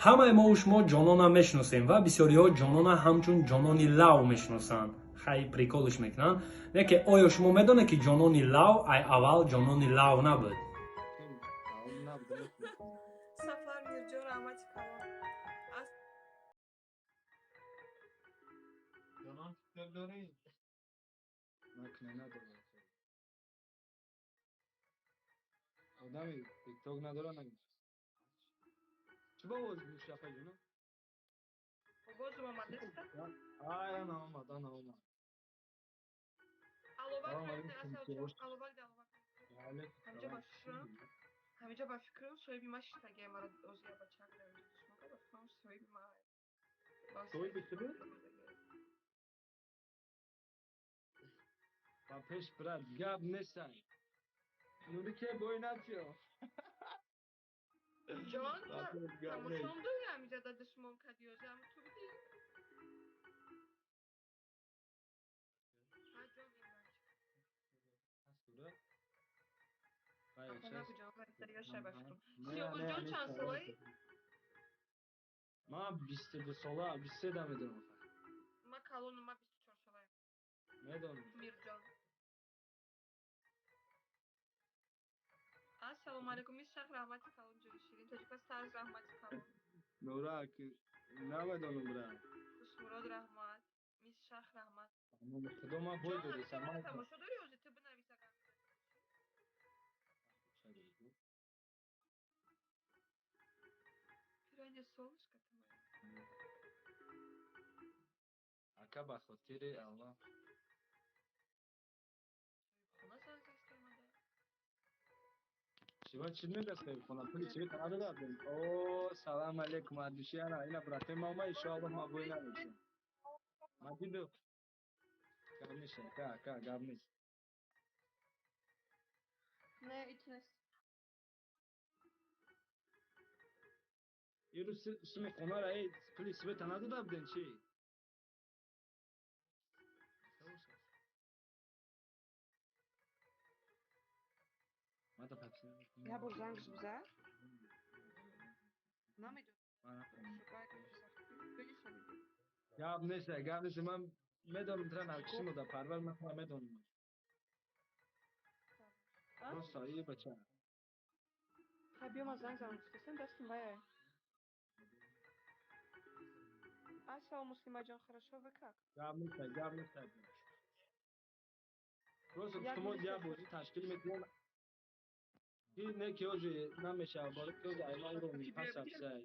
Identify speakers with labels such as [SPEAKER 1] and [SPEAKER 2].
[SPEAKER 1] Ҳамаи мову шумо Ҷонона мешиносем ва бисёриҳо Ҷонона ҳамчун Ҷонони Лав мешиносанд. Хай, прикол ш мекунанд. Лекин оё шумо медонед, ки Ҷонони Лав ай аввал Ҷонони Лав набуд?
[SPEAKER 2] Сафар Мирҷон, раҳмати калон.
[SPEAKER 3] Ҷонон, фикр дорӣ? Накне, надорам. Одами тикток надора, нагӯ. Чӣ ба овози мушафа, ҷонон?
[SPEAKER 2] Овозум омадеста?
[SPEAKER 3] Ай, ана омад, ана омад.
[SPEAKER 2] Аловак.
[SPEAKER 3] Салом алейкум.
[SPEAKER 2] Аловак да, аловак. Ҳамиҷа ба фикрам, ҳамиҷа ба фикрам, соҳиби ма шиштагиай, мара озия бачак душмока, ба фикрам, соҳиби ма.
[SPEAKER 3] Соҳиби ту буд? Ба пеш, брат, гап нестай. Нури ке бой натиё.
[SPEAKER 2] Ҷон.
[SPEAKER 3] Ба пеш, гап нест.
[SPEAKER 2] Тамошом дори, ҳамиҷа да душмон кади, озиам ту будӣ? Ҳа, ҷон, ин бача.
[SPEAKER 3] Ҳаст,
[SPEAKER 2] Набу, ҷон, дарёшай, ба фикрам. Сиёвушҷон, чанд солаи?
[SPEAKER 3] Ман 22 сола, 23 да медонам.
[SPEAKER 2] Ма калону, ма 24 солаем.
[SPEAKER 3] Медонам.
[SPEAKER 2] Мирҷон. Ассалому алайкум, Исшақ, раҳмати калон, ҷони ширин. Тоҷика Старз, раҳмати калон.
[SPEAKER 3] Нурак, намедонам, брат.
[SPEAKER 2] Хушмурод, раҳмат. Мисшах, раҳмат.
[SPEAKER 3] Худо, ман бой
[SPEAKER 2] Ҷон,
[SPEAKER 3] додисам.
[SPEAKER 2] ҳамиҷа мара тамошо дорӣ, ози ту бинавис агар. Пиранья, солнышко ты моя.
[SPEAKER 3] Ака, ба хотири Аллоҳ.
[SPEAKER 2] Хона занг застаи мада.
[SPEAKER 3] Чиба, чӣ мегаст хона? Пули света надодадем. О, салам алейкум, адуши, ана ина братои ма омад, иншоаллоҳ ма бой намешам. Мадидов. Гап нест, ака, ака, гап нест.
[SPEAKER 2] Не, ит нест.
[SPEAKER 3] Ирӯз суми хонара, эй, пули света надода будем, чӣ? Мада.
[SPEAKER 2] Я бор занг зад. Намедонам.
[SPEAKER 3] Гап нест, гап нест, ман медонам, тра наркиши мода парвар, ман медонам. Просто и бача.
[SPEAKER 2] Ха, биё, ман занг занам, гуфтасем, дастим ваяй. Ассалому, Муслимаҷон, хорошо, вы как?
[SPEAKER 3] Гап нест, гап нест. Просто гуфтум, як бозӣ ташкил мекунем. Ки не, ки ози намешава, барои ки ози айма уровни пас афсай.